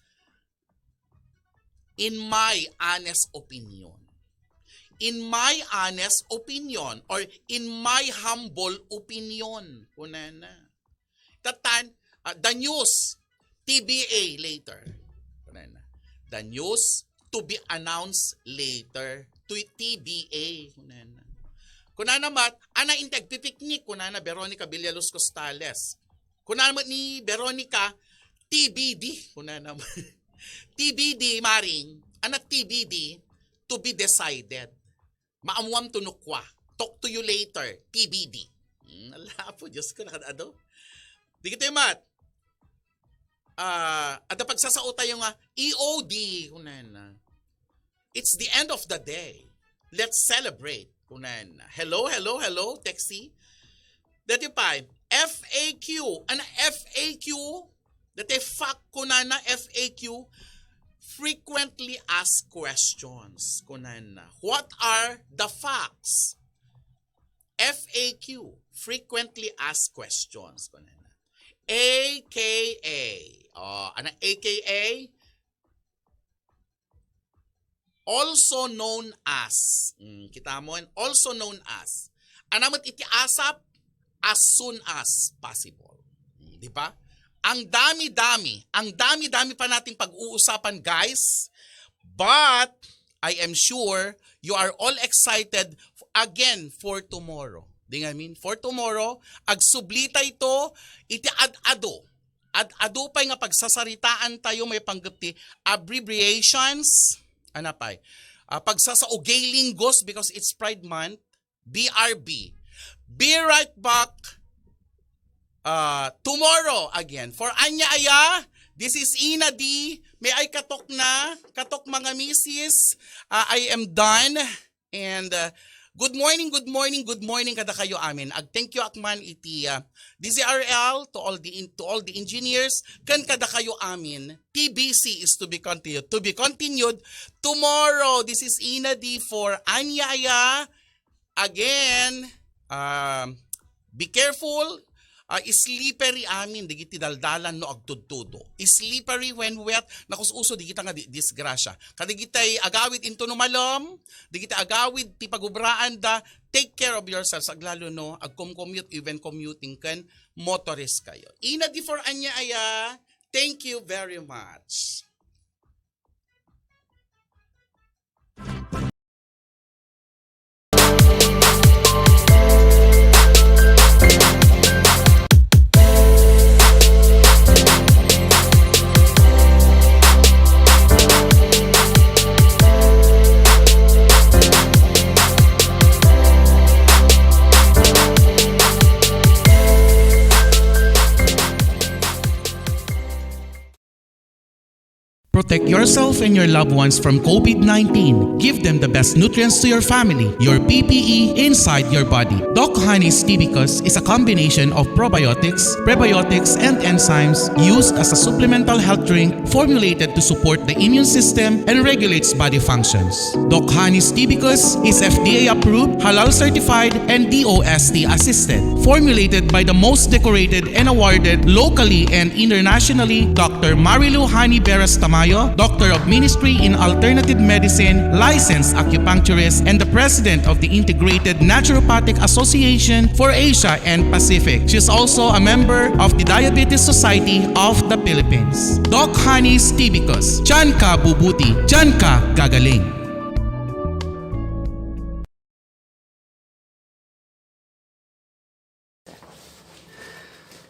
in my honest opinion. In my honest opinion, or in my humble opinion, kunana. Tatan, ah, the news, T B A later. Kunana. The news to be announced later to T B A. Kunana. Kunana mat, ana integ pipiknik, kunana Veronica Villaluz Costales. Kunana mat ni Veronica, T B D. Kunana mat. T B D, maring, ana T B D, to be decided. Maamuam to no kua. Talk to you later, T B D. Hmm, ala po, Diyos ko, nakadado. Di kita mat. Ah, adda pagsasao tayo nga, E O D, kunana. It's the end of the day. Let's celebrate, kunana. Hello, hello, hello, Texi. Dati pay, F A Q. Ana F A Q? Dati fact, kunana, F A Q, frequently asked questions, kunana. What are the facts? F A Q, frequently asked questions, kunana. A K A. Oh, ana A K A? Also known as. Mm, kita mo, and also known as. Ana met iti ASAP, as soon as possible. Mm, di ba? Ang dami-dami, ang dami-dami pa nating pag-uusapan, guys. But I am sure you are all excited f-, again for tomorrow. Di nga, I mean, for tomorrow, agsubli tayo iti ad-ado. Ad-ado pay nga pagsasaritaan tayo, maipanggep ti abbreviations, ana pay, ah, pagsasao, gay linggos because it's Pride Month, B R B. Be right back, ah, tomorrow again. For Ania Aya, this is Ina D. May I katok na, katok mga misis. Ah, I am done. And, uh, good morning, good morning, good morning kadakayo amin. Ag-thank you ak man iti, uh, D Z R L, to all the in-, to all the engineers, ken kadakayo amin. T B C is to be continued, to be continued tomorrow. This is Ina D for Ania Aya. Again, um, be careful. Ah, slippery amin dagiti daldalan no agtudtudo. Slippery when wet, nakus-uso dagita nga di-, disgrasya. Kadagitay agawid into no malem, dagiti agawid ti pagubraanda, take care of yourselves, aglalo no agcom-commute, even commuting ken motorist kayo. Ina D for Ania Aya, thank you very much. Protect yourself and your loved ones from COVID nineteen. Give them the best nutrients to your family, your P P E inside your body. Doc Honey's Tibicus is a combination of probiotics, prebiotics, and enzymes used as a supplemental health drink formulated to support the immune system and regulates body functions. Doc Honey's Tibicus is F D A approved, halal certified, and D O S T assisted. Formulated by the most decorated and awarded locally and internationally, Doctor Marilu Honey Beras Tamayo, Doctor of Ministry in Alternative Medicine, licensed acupuncturist, and the President of the Integrated Naturopathic Association for Asia and Pacific. She is also a member of the Diabetes Society of the Philippines. Doc Honey's Tibicus. Diyan ka bubuti. Diyan ka gagaling.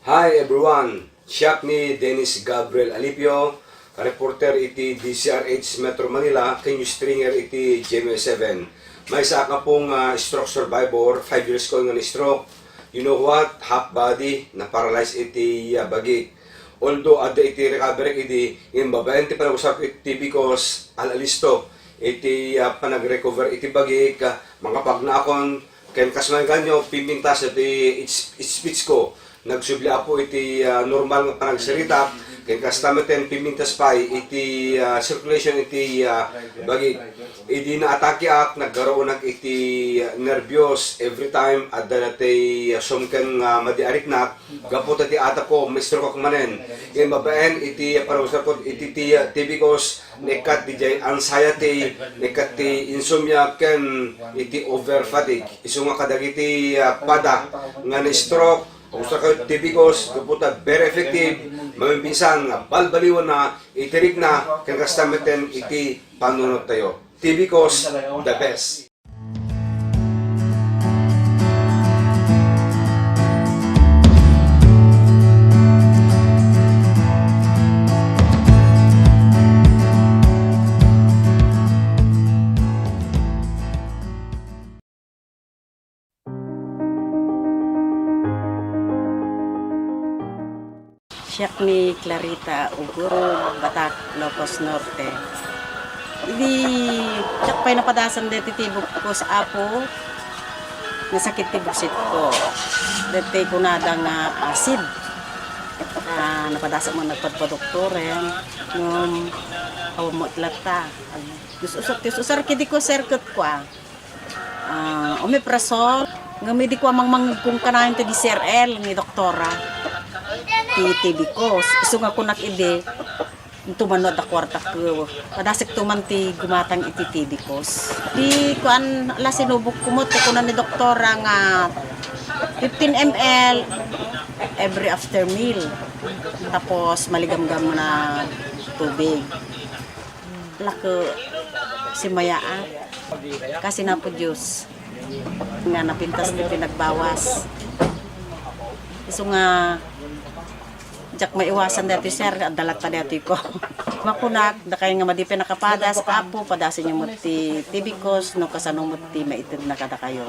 Hi everyone! Siak ni Dennis Gabriel Alipio, reporter iti D Z R H Metro Manila, ken news stringer iti G M A seven. Maysa a pung, ah, stroke survivor, five years ko nga na-stroke. You know what? Half body, na-paralyze iti, ah, bagik. Although adda iti recovery idi, ngem babaen ti panagusarko iti Tibicus, al-alisto iti, ah, panagrecover iti bagik, ah, makapagnaakon, ken kas maganyo, pimintas iti its-, speech ko. Nagsubli, Apo, iti, ah, normal nga panagsarita, ken kasta met ken pimintas pay iti, ah, circulation iti, ah, bagik. Idi naatakeak, naggaruonak iti, ah, nerbios. Every time adda daytoy, ah, sumken nga madi a riknak, gapu ta ti atako, ma-stroke-ak manen. Ngem babaen iti panagusarko iti ti-, Tibicus, naikkat diay anxiety, naikkat ti insomnia, ken iti over fatigue. Isu nga kadagiti, ah, pada nga na-stroke, agusarkayo Tibicus, gapu ta very effective, maminsan nga balbaliwanna iti rikna, ken kasta met ken iti panunottayo. Tibicus, the best. Siak ni Clarita Ugurog, Batac, Ilocos Norte. Idi, diak pay napadasan deti tibikos, Apo, nasakit ti buksit ko. Deti kunada nga acid. Ah, napadasan man nagpadpadoktoren, ngem awan met latta. Us-usar, us-usar kidi ko, sir, ket kua. Ah, omeprazole, ngem idi ko a mangmangngegko kanayon ti D Z R L ni doktora, ti Tibicus. Isu nga kunak idi, inton no adda kuartak, padasek to man ti gumatang iti Tibicus. Di kuan, ala, sinubok ko met, ti kuna ni doktora nga fifteen M L every after meal. Tapos, maligamgam na tubig. Lako, simmayaat. Kasi na po Diyos nga napintas ti pinagbawas. Isu nga, diak maiwasan daytoy, sir, adda latta daytoy ko. Makunak, dakay nga madi pay nakapadas, Apo, padasenyo met ti Tibicus, no kasano met ti maitedna kadakayo.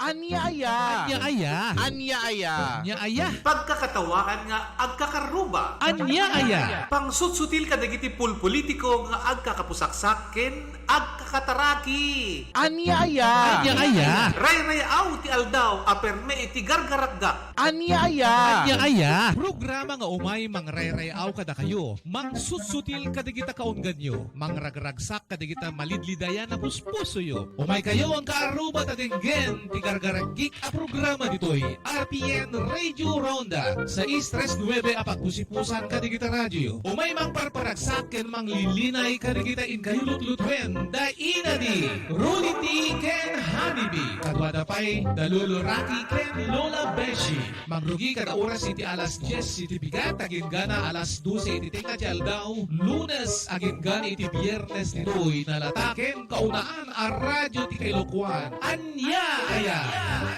Ania aya? Ania aya? Ania aya? Ania aya? Pagkakatawaan nga agkakaruba. Ania aya? Pangsutsutil kadagiti pulpolitiko nga agkakapusaksak ken agkakataraki. Ania aya? Ania aya? Rayrayaw ti aldaw a perme iti gargarakgak. Ania aya? Ania aya? Programa nga umay mangrayrayaw kadakayo, mangsutsutil kadagita kaungganyo, mangragragsak kadagita malidlidayan a puspusoyo. Umaykayo, angka aruba, ta denggen ti gargaragik a programa ditoy, R P N Radio Ronda, sais tres nuebe a pagpusipusan kadagita radioyo. Umay mangparparagsak ken manglilinay kadagita inkayo lutlutuen, da inadi, Rudy T ken Honey B. Kaduada pay da Lolo Rocky ken Lola Beshi. Mangrugi kada oras iti alas dies iti bigat, agingga alas dose iti tengnga ti aldaw, Lunes, agingga iti Biernes, ditoy nalata ken kaunaan a radio ti Kailokuan. Ania aya?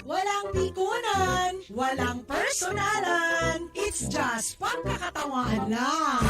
Walang pikunan, walang personalan. It's just pagkakatawaan lang.